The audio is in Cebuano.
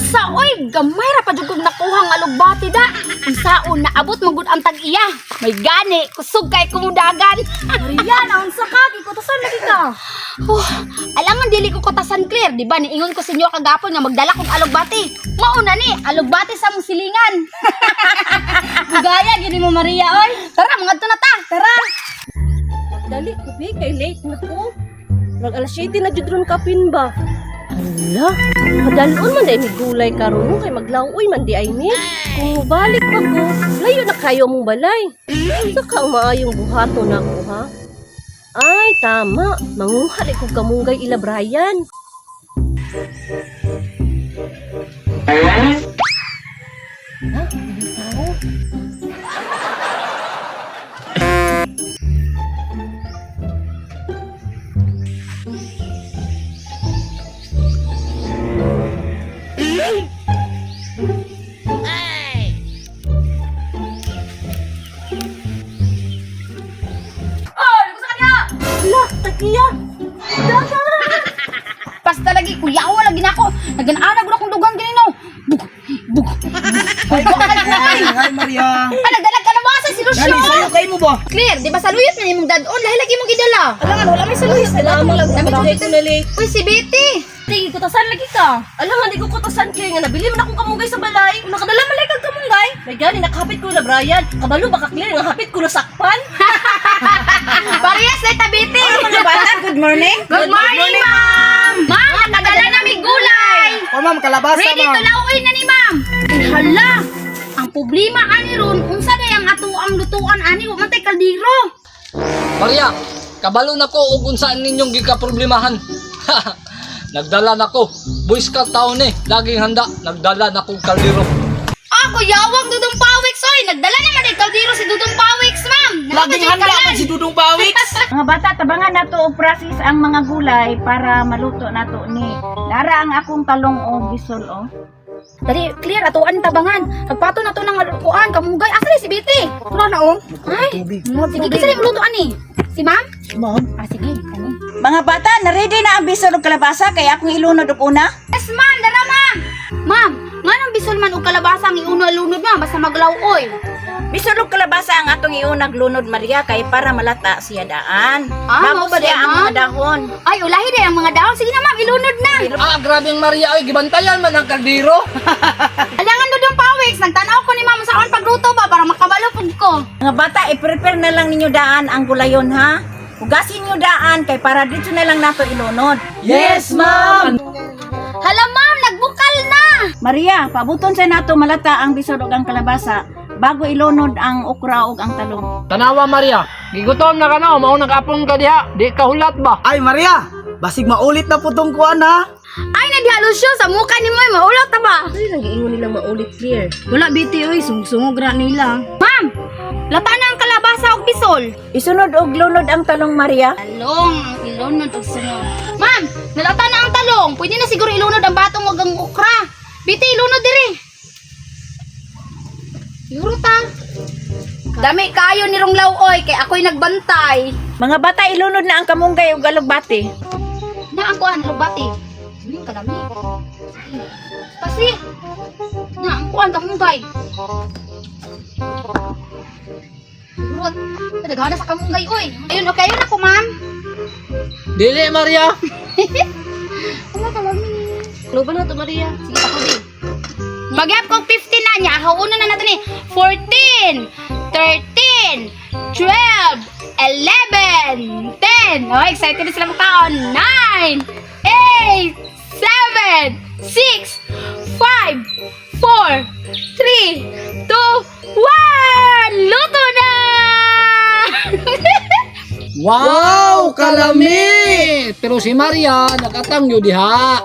Asa oy, gamay ra pa jud kog nakuha nga alugbati da. Unsaon naabot man gud ang tag-iya. May gani, kusog kay kumudagan. Maria, naunsa ka? Gikutasan lagi ka. Oh, alangan dili ko kutasan, Claire, di ba? Niingon ko sa inyo kagapon nga magdala kog alugbati. Mao na ni, alugbati sa mong silingan. Gaya gini mo, Maria, oy. Tara, mangadto na ta. Tara. Dali ko bi kay late na ko. Rag alas 7 na jud ron kapin ba. Ala, padalon man dai ni gulay karon kay maglawoy man di ay ni. Kung mobalik pa ko, layo na kayo mong balay. Unsa ka ang maayong buhaton nako ha? Ay, tama. Manguha di kog kamunggay ila Brian. Ha? Hindi tao. Ala, tagiya. Basta lagi kuyawa lagi nako. Naganana gud akong dugang ganino. Bug bug. Hi, hi Maria. Ay, nagdala ka na ba sa si Lucio? Dali sayo kay mo ba? Claire, di ba saluyot na imong dadon? Lahi lagi mong gidala. Alangan, wala may saluyot. Salamat. Dami ko na late. Uy, si Betty. Gikutasan lagi ka. Alangan, di ko kutasan kay nga nabili man akong kamunggay sa balay. Nakadala man lagi kag kamunggay. May gani, nakahapit ko na Brian. Kabalo baka clear nga hapit ko na sakpan. Parehas na ta, Betty. Mga bata, good morning. Good morning, ma'am. Ma'am, nakadala na may gulay. O ma'am, kalabasa Ready to ma'am. lauoy na ni ma'am. Ay, hala. Ang problema ani ron, unsa day ang ato ang lutuan ani, wa man tay kaldero. Maria, kabalo na ko og unsaan ninyong gikaproblemahan. Nagdala na ko. Boy Scout taon eh. Laging handa. Nagdala na kong kaldero. Ako yawang Dudong Pawiks oy, nagdala naman ay kaldero si Dudong Pawiks, ma'am. Laging handa man si Dudong Pawiks. Mga bata, tabangan nato og process ang mga gulay para maluto nato ni. Dara ang akong talong o bisol o. Dali, clear atuan tabangan. Nagpato na to ng kuan kamunggay. Asa ni si Betty? Tara na oh. Ay, sige kasi na lutuan ni. Si ma'am? Ma'am. Ah, sige. Kani. Mga bata, na-ready na ang bisol ug kalabasa kay akong ilunod og una. Yes, ma'am, dara ma'am. Ma'am, nganong bisol man og kalabasa ang iuno-lunod ma'am basta maglaw-oy. Bisol ug kalabasa ang atong iunag lunod, Maria, kay para malata siya daan. Ah, Bago mao ba siya di, ang ma'am? mga dahon. Ay, ulahi day ang mga dahon. Sige na ma'am, ilunod na. Ah, grabe ang Maria. Ay, gibantayan man ang kaldero. Alangan Dudong Pawiks, nagtanaw ko ni ma'am sa on pagluto ba para makabalo pud ko. Mga bata, i-prepare na lang ninyo daan ang gulayon ha. Hugasin niyo daan kay para dito na lang nato ilunod. Yes, ma'am. Hala ma'am, nagbukal na. Maria, pabuton sa nato malata ang bisol ug ang kalabasa bago ilunod ang okra ug ang talong. Tanawa Maria. Gigutom na ka na. Mao nag-apong ka diha. Di ka hulat ba? Ay Maria, basig maulit na po tong kuan ha. Ay, nadiha Lucio, sa mukha ni mo maulot ta ba? Ano lang giingon nilang maulit clear. Wala Betty oy, sungsungog ra nila. Ma'am, lata na ang kalabasa og bisol. Isunod og lunod ang talong, Maria. Talong, ang ilunod og sunod. Ma'am, nalata na ang talong. Pwede na siguro ilunod ang batong ug ang okra. Biti, ilunod diri. Siguro ta. Dami kayo ni Rong Lauoy kay ako'y nagbantay. Mga bata, ilunod na ang kamunggay ug alugbati. Na ang kuan lubati. Yung kadami. Sige. Pasi. Na ang kuan kamunggay. Siguro, nagana sa kamunggay oy. Ayun, okay yun ako, ma'am. Dili Maria. Wala kalami. Ano ba na to Maria? Sige, ako din. Magyap kong 15 na niya. Hauna na natin eh. 14, 13, 12, 11, 10. Oh, excited na sila magkaon. 9, 8, 7, 6, 5, 4, 3, 2, 1. Luto na! Wow, kalami! Pero si Maria nakatangyo diha.